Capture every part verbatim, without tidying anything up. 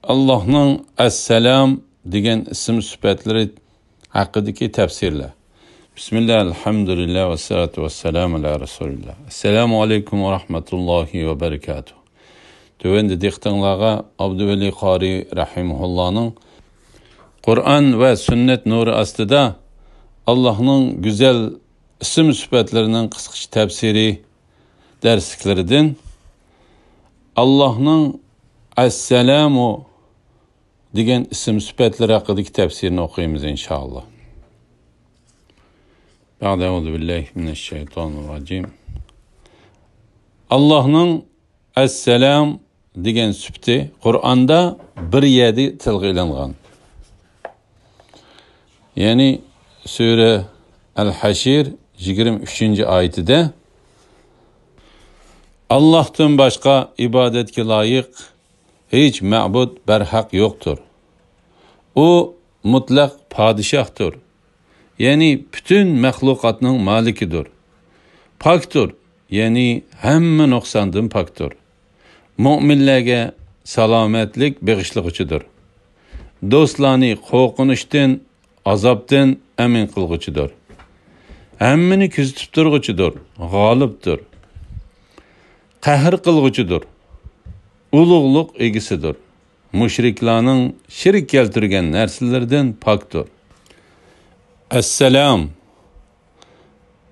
ئاللاھنىڭ ئەسسالام دېگەن ئىسىم سۈپەتلىرى ھەققىدىكى تەپسىرلەر. بىسمىللا، ئەلھەمدۇلىللا، ۋەسسالاتۇ ۋەسسالامۇ ئالا رەسۇلىللا. ئەسسالامۇ ئەلەيكۇم ۋە رەھمەتۇللاھى ۋە بەرىكاتۇھ. تۆۋەندە دىققىتىڭلارغا ئابدۇۋەلى قارى رەھىمەھۇللانىڭ قۇرئان ۋە سۈننەت نۇرى ئاستىدا ئاللاھنىڭ گۈزەل ئىسىم سۈپەتلىرىنىڭ قىسقىچە تەپسىرى دەرسلىكلىرىدىن ئاللاھنىڭ ئەسسالامۇ دېگەن ئىسىم سۈپەتلىرى ھەققىدىكى تەپسىرىنى ئوقۇيمىز، ئىنشائاللا. بەئدە، ئەئۇزۇ بىللاھى مىنەششەيتانىررەجىم. ئاللاھنىڭ ئەسسالام دېگەن سۈپىتى قۇرئاندا بىر يەردە تىلغا ئېلىنغان. يەنى سۈرە ئەل-ھەشر يىگىرمە ئۈچىنچى ئايىتىدە، ئاللاھتىن باشقا ئىبادەتكە لايىق ھېچ مەبۇد بەرھەق يوقتۇر. ئۇ مۇتلەق پادىشاھتۇر. يەنى پۈتۈن مەخلۇقاتنىڭ مالىكىدۇر. پاكتۇر، يەنى ھەممە نۇقساندىن پاكتۇر. مۆمىنلەرگە سالامەتلىك بېغىشلىغۇچىدۇر. دوستلارنى قورقۇنچتىن، ئازابتىن ئەمىن قىلغۇچىدۇر. ھەممىنى كۆزىتىپ تۇرغۇچىدۇر، غالىبتۇر. قەھر قىلغۇچىدۇر. ئۇلۇغلۇق ئىگىسىدۇر. مۇشرىكلارنىڭ شېرىك كەلتۈرگەن نەرسىلىرىدىن پاكتۇر. ئەسسالام.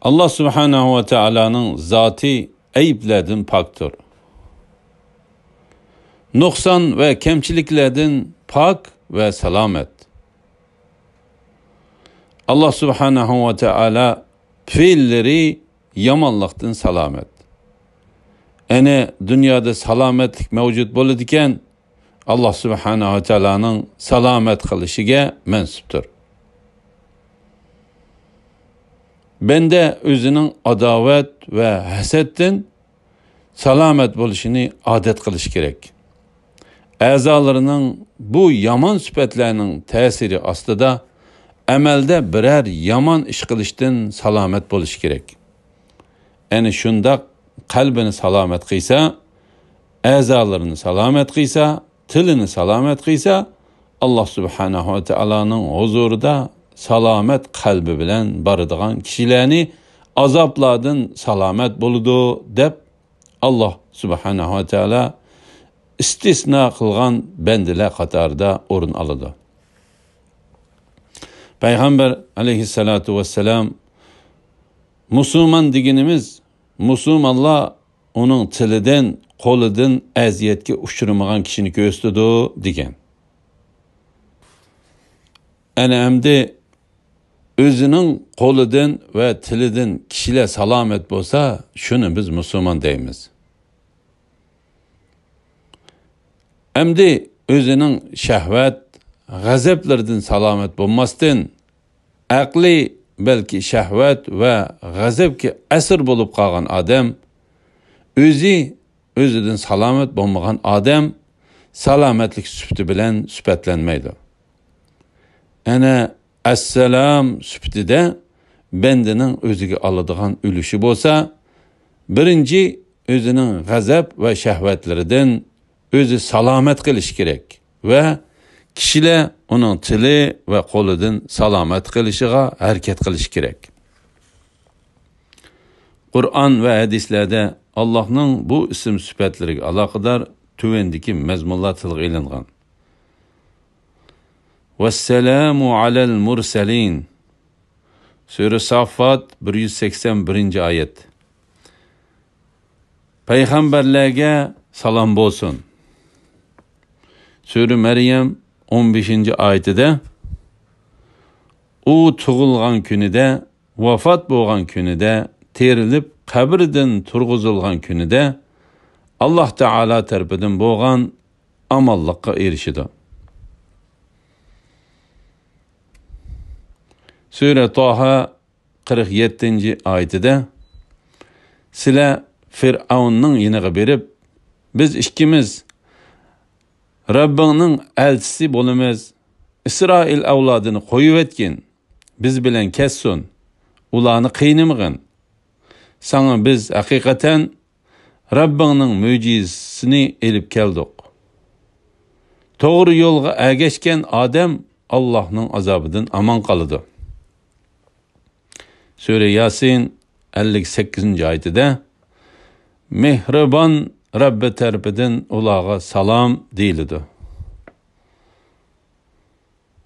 ئاللا سۇبھانەھۇ ۋە تائالانىڭ زاتى ئەيىبلەردىن پاكتۇر. نۇقسان ۋە كەمچىلىكلەردىن پاك ۋە سالامەت. ئاللا سۇبھانەھۇ ۋە تائالا پېئىللىرى يامانلىقتىن سالامەت. ئەنە دۇنيادا سالامەتلىك مەۋجۇت بولىدىكەن، ئاللا سۇبھانەھۇ ۋە تائالانىڭ سالامەت قىلىشىگە مەنسۇپتۇر. بەندە ئۆزىنىڭ ئاداۋەت ۋە ھەسەتتىن سالامەت بولۇشىنى ئادەت قىلىشى كېرەك. ئەزالىرىنىڭ بۇ يامان سۈپەتلەرنىڭ تەسىرى ئاستىدا ئەمەلدە بىرەر يامان ئىش قىلىشتىن سالامەت بولۇشى كېرەك. ئەنە شۇنداق قەلبىنى سالامەت قىلسا، ئەزالىرىنى سالامەت قىلسا، تىلىنى سالامەت قىلسا، ئاللا سۇبھانەھۇ ۋە تائالانىڭ ھۇزۇرىدا سالامەت قەلبى بىلەن بارىدىغان كىشىلەرنى ئازابلاردىن سالامەت بولىدۇ، دەپ ئاللا سۇبھانەھۇ ۋە تائالا ئىستىسنا قىلغان بەندىلەر قاتارىدا ئورۇن ئالىدۇ. پەيغەمبەر ئەلەيھىسسالاتۇ ۋەسسالام، مۇسۇلمان دېگىنىمىز، مۇسۇلمانلار ئۇنىڭ تىلىدىن، قولىدىن ئەزىيەتكە ئۇچرىمىغان كىشىنى كۆرسىتىدۇ، دېگەن. ئەنە ئەمدى ئۆزىنىڭ قولىدىن ۋە تىلىدىن كىشىلەر سالامەت بولسا، شۇنى بىز مۇسۇلمان دەيمىز. ئەمدى ئۆزىنىڭ شەھۋەت، غەزەپلىرىدىن سالامەت بولماستىن، ئەقلى بەلكى شەھۋەت ۋە غەزەپكە ئەسىر بولۇپ قالغان ئادەم، ئۆزى ئۆزىدىن سالامەت بولمىغان ئادەم سالامەتلىك سۈپىتى بىلەن سۈپەتلەنمەيدۇ. ئەنە ئەسسالام سۈپىتىدە بەندىنىڭ ئۆزىگە ئالىدىغان ئۈلۈشى بولسا، بىرىنچى، ئۆزىنىڭ غەزەپ ۋە شەھۋەتلىرىدىن ئۆزى سالامەت قىلىشى كېرەك ۋە كىشىلەر ئۇنىڭ تىلى ۋە قولىدىن سالامەت قىلىشىغا ھەرىكەت قىلىشى كېرەك. قۇرئان ۋە ھەدىسلەردە ئاللاھنىڭ بۇ ئىسىم سۈپەتلىرىگە ئالاقىدار تۆۋەندىكى مەزمۇنلار تىلغا ئېلىنغان. ۋەسسالامۇ ئەلەل مۇرسەلىن. سۈرە ساففات، بىر يۈز سەكسەن بىرىنچى ئايەت. پەيغەمبەرلەرگە سالام بولسۇن. سۈرە مەريەم، ئون بەشىنچى ئايىتىدە، ئۇ تۇغۇلغان كۈنىدە، ۋاپات بولغان كۈنىدە، تىرىلىپ قەبرىدىن تۇرغۇزۇلغان كۈنىدە ئاللاھ تائالا تەرىپىدىن بولغان ئامانلىققا ئېرىشىدۇ. سۈرە تاھا، قىرىق يەتتىنچى ئايىتىدە، سىلەر فىرئەۋننىڭ يېنىغا بېرىپ، بىز ئىككىمىز رەببىڭنىڭ ئەلچىسى بولىمىز، ئىسرائىل ئەۋلادىنى قويۇۋەتكىن، بىز بىلەن كەتسۇن، ئۇلارنى قىينىمىغىن. ساڭا بىز ھەقىقەتەن رەببىڭنىڭ مۆجىزىسىنى ئېلىپ كەلدۇق. توغرا يولغا ئەگەشكەن ئادەم ئاللاھنىڭ ئازابىدىن ئامان قالىدۇ. سۈرە ياسىن ئەللىك سەككىزىنچى ئايىتىدە، مېھرىبان رەببى تەرىپىدىن ئۇلارغا سالام دېيىلىدۇ.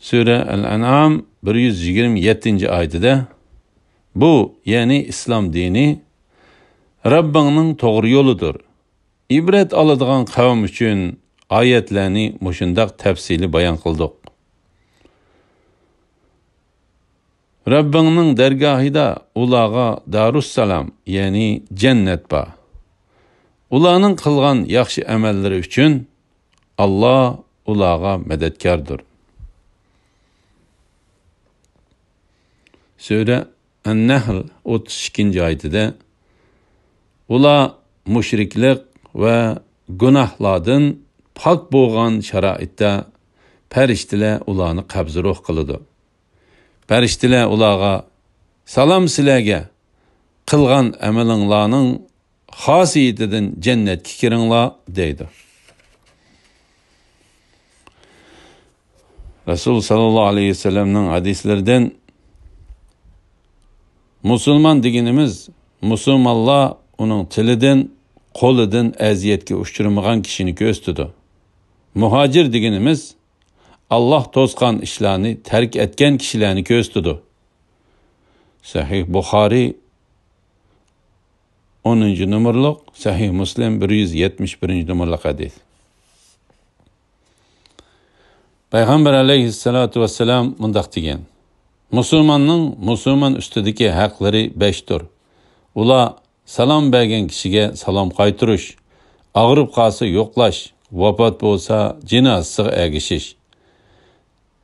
سۈرە ئەل-ئەنئام بىر يۈز يىگىرمە يەتتىنچى ئايىتىدە، بۇ، يەنى ئىسلام دىنى، رەببىڭنىڭ توغرا يولىدۇر. ئىبرەت ئالىدىغان قەۋم ئۈچۈن ئايەتلەرنى مۇشۇنداق تەپسىلىي بايان قىلدۇق. رەببىڭنىڭ دەرگاھىدا ئۇلارغا دارۇسسالام، يەنى جەننەت بار. ئۇلارنىڭ قىلغان ياخشى ئەمەللىرى ئۈچۈن ئاللا ئۇلارغا مەدەتكاردۇر. سۈرە ئەن-نەھل ئوتتۇز ئىككىنچى ئايىتىدە، ئۇلار مۇشرىكلىق ۋە گۇناھلاردىن پاك بولغان شارائىتتا پەرىشتىلەر ئۇلارنى قەبزى روھ قىلىدۇ. پەرىشتىلەر ئۇلارغا، سالام سىلەرگە، قىلغان ئەمىلىڭلارنىڭ خاسىيىتىدىن جەننەتكە كىرىڭلار دەيدۇ. رەسۇل ساللاللاھۇ ئەلەيھى ۋەسەللەمنىڭ ھەدىسلىرىدىن، مۇسۇلمان دېگىنىمىز، مۇسۇلمانلار ئۇنىڭ تىلىدىن، قولىدىن ئەزىيەتكە ئۇچرىمىغان كىشىنى كۆرسىتىدۇ. مۇھاجىر دېگىنىمىز، ئاللاھ توسقان ئىشلارنى تەرك ئەتكەن كىشىلەرنى كۆرسىتىدۇ. سەھىھ بۇخارىي، ئونىنچى نومۇرلۇق، سەھىھ مۇسلىم، بىر يۈز يەتمىش بىرىنچى نومۇرلۇق ھەدىس. پەيغەمبەر ئەلەيھىسسالاتۇ ۋەسسالام مۇنداق دېگەن، مۇسۇلماننىڭ مۇسۇلمان ئۈستىدىكى ھەقلىرى بەشتۇر. ئۇلار سالام بەرگەن كىشىگە سالام قايتۇرۇش، ئاغرىپ قالسا يوقلاش، ۋاپات بولسا جىنازىسىغا ئەگىشىش،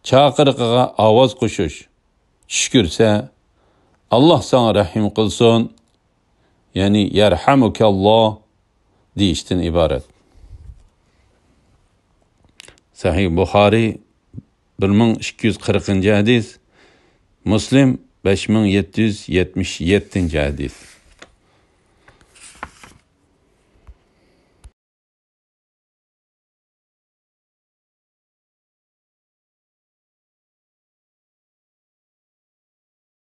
چاقىرىقىغا ئاۋاز قوشۇش، چۈش كۆرسە، ئاللاھ ساڭا رەھىم قىلسۇن، يەنى يەرھەمۇكەللاھ دېيىشتىن ئىبارەت. سەھىھ بۇخارىي، بىر مىڭ ئىككى يۈز قىرىقىنچى ھەدىس، مۇسلىم، بەش مىڭ يەتتە يۈز يەتمىش يەتتىنچى ھەدىس.